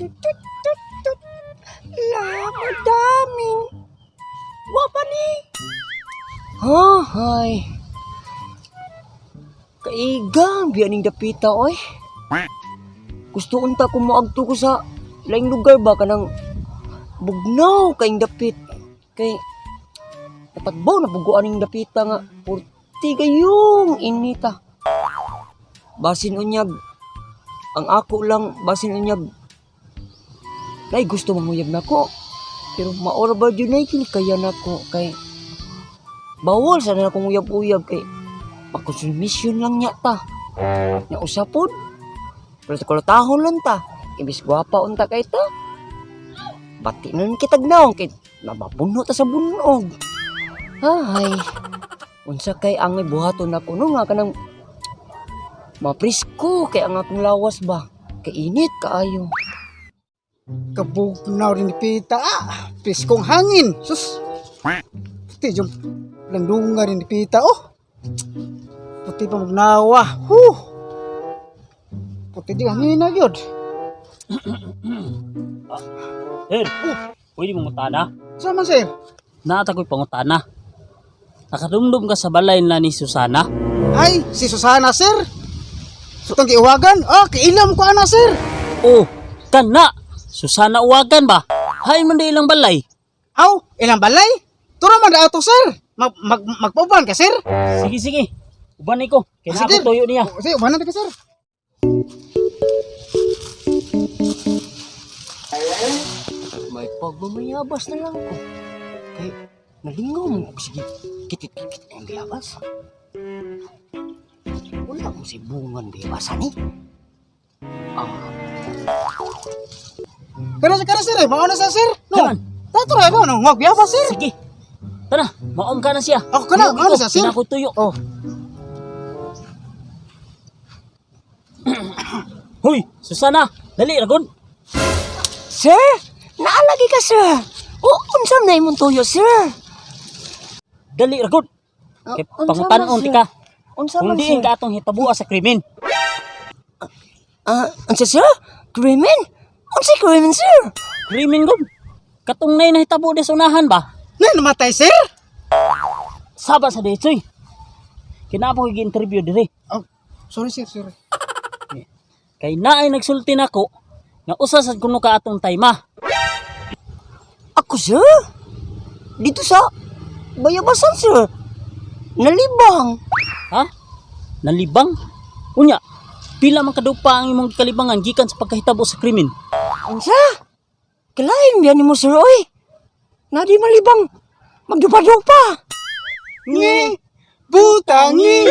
Tut, tut, tut, tut. La, madaming. Wapa ni. Hay. Kaigang biya ning dapita oy. Gusto unta ko moadto ko sa laing lugar ba, kanang bugnaw kaing dapit. Kay natagbaw na buguan ning dapita nga purti kayong inita. Basin unyag ang ako lang, basin unyag nay gusto manguyab nako. Pero maora ba jud nay kini kaya nako kay bawol sa na akong uyab-uyab kay makonsumisyon lang niya ta. Nya usa pod. Pero kulatahon lang ta. Imbis gwapa unta kay ta. Bati na lang kitag naong kay mabapuno ta sa bunog. Ay. Unsa kay ang may buhaton nako no nga kanang maprisko kay ang akong lawas ba. Kay init kaayo. Kabugnaw rin ni Pita. Ah, piskong hangin. Sus. Puti yung landunga rin ni Pita. Oh. Puti pa magnawa. Huh. Puti di hangin na yun. Sir, pwede mo mutana? Saan man, sir? Naata ko'y pangutana. Nakadumdum ka sa balay na ni Susana? Ay, si Susana, sir. Sutang giuwagan. Ah, kiilam ko ana, sir. Oh, kana! Susana uwagan ba? Hay man di ilang balay. Aw, ilang balay? Turo man na ato, sir. Mag, mag, magpauban ka, sir. Sige, sige. Uban ko. Kaya Ah, ako tuyo niya. Oh, sige, ubanan ka, sir. May pagmamayabas na lang ko. Kay nalingaw mo ko sige. Kitit-kitit ang bayabas. Wala mo si bungan bayabasan ni. Ah, Kana kana sir, eh. Mauna sa sir. No. Kanan. Tato ra ba no? Ngog biyaba, sir. Sige. Tara, maom ka na siya. Ako kana, Tuyo mauna ko. sa sir. Kaya ako tuyo. Oh. Huy, Susana, dali ragon. Sir, naalagi ka, sir. O, unsa na imong tuyo, sir? Dali ragon. Ah, Kay unsa man, pangutanon sir? ti ka. Unsa Kung man, diin sir? ka atong hitabua sa krimen. Ah, unsa, sir? Krimen? Unsa krimen, sir? Krimen gud. Katong nay nahitabo di sa unahan ba? Nay namatay, sir. Saba sa ditsoy. Kinapa ko gi-interview dire. Oh, sorry sir, sorry. Kay naay nagsulti nako nga usa sad kuno ka atong tayma. Ako, sir? Dito sa bayabasan, sir. Nalibang. Ha? Nalibang? Unya, pila man kadupa ang imong kalibangan gikan sa pagkahitabo sa krimen? Unsa? Kalain biya nimo, sir, oy. Nadi malibang. Magdupa-dupa. Ni butangi.